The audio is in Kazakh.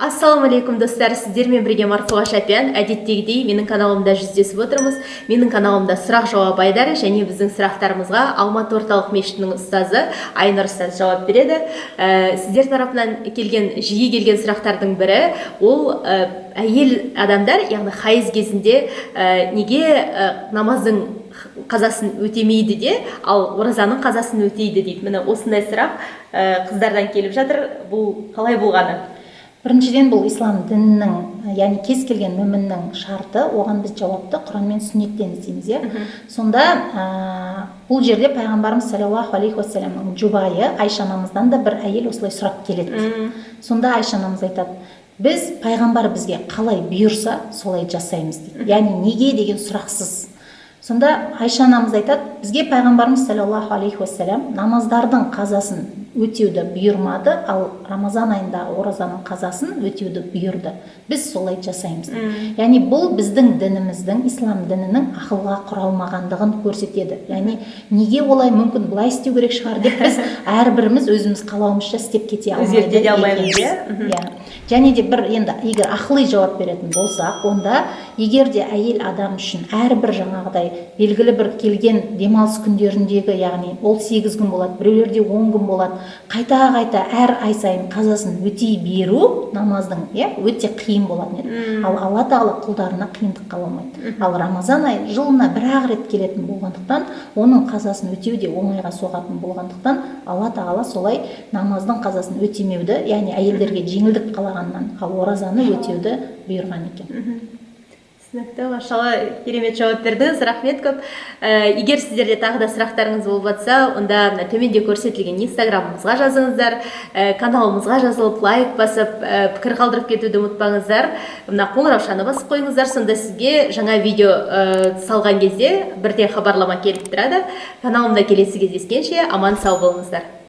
Ассалаумағалейкум, достар! Сіздермен бірге Марфуға Шапиян. Әдеттегідей, менің каналымда жүздесіп отырмыз. Менің каналымда сұрақ жауап айдары және біздің сұрақтарымызға Алматы орталық мешітінің ұстазы Айнұр ұстаз жауап береді. Сіздер тарапынан келген, жиі келген сұрақтардың бірі ол әйел адамдар, яғни хайыз кезінде неге намаздың қазасын өтемейді де, ал оразаның қазасын өтейді дейді. Міне, осындай сұрақ қыздардан келіп жатыр. Бұл қалай болғаны? Біріншіден, бұл ислам дінінің, яғни кез келген мүміннің шарты. Оған біз жауапты Құран мен сүннеттен іздейміз, иә. Сонда бұл жерде пайғамбарымыз саллаллаху алейхи уассаламның жұбайы Айша анамыздан да бір әйел осылай сұрап келеді. Сонда Айша анамыз айтады: «Біз пайғамбар бізге қалай бұйырса, солай жасаймыз», – дейді. Яғни неге деген сұрақсыз. Сонда Айша анамыз айтады: «Бізге пайғамбарымыз саллаллаху алейхи уассалам намаздардың қазасын өтеуді бұйырмады, ал Рамазан айындағы оразаның қазасын өтеуді бұйырды, біз солай жасаймыз», – дейді. Яғни бұл біздің дініміздің, ислам дінінің ақылға құралмағандығын көрсетеді. Яғни неге олай, мүмкін, былай істеу керек шығар деп біз әрбіріміз өзіміз қалауымызша істеп кете алмайды Өзгерте де алмаймыз, екенбіз. Иә? Иә. Және де бір енді егер ақыли жауап беретін болсақ, онда егер де әйел адам үшін әрбір жаңағыдай белгілі бір келген демалыс күндеріндегі, яғни ол 8 күн болады, біреулерде 10 күн болады, қайта қайта әр ай сайын қазасын өтей беру намаздың, иә, өте қиын болатын еді. Ал Алла Тағала құлдарына қиындық қаламайды. Ал Рамазан айы жылына бір ақ рет келетін болғандықтан, оның қазасын өтеу де оңайға соғатын болғандықтан, Алла Тағала солай намаздың қазасын өтемеуді, яғни әйелдерге жеңілдік қалағаннан, ал оразаны өтеуді бұйырған екен. Түсінікті, машалла, керемет жауап бердіңіз, рахмет көп. Егер сіздерде тағы да сұрақтарыңыз болып жатса, онда мына төменде көрсетілген инстаграмымызға жазыңыздар. Каналымызға жазылып, лайк басып, пікір қалдырып кетуді ұмытпаңыздар. Мына қоңыраушаны басып қойыңыздар, сонда сізге жаңа видео салған кезде бірден хабарлама келіп тұрады. Каналымда келесі кездескенше, аман сау болыңыздар.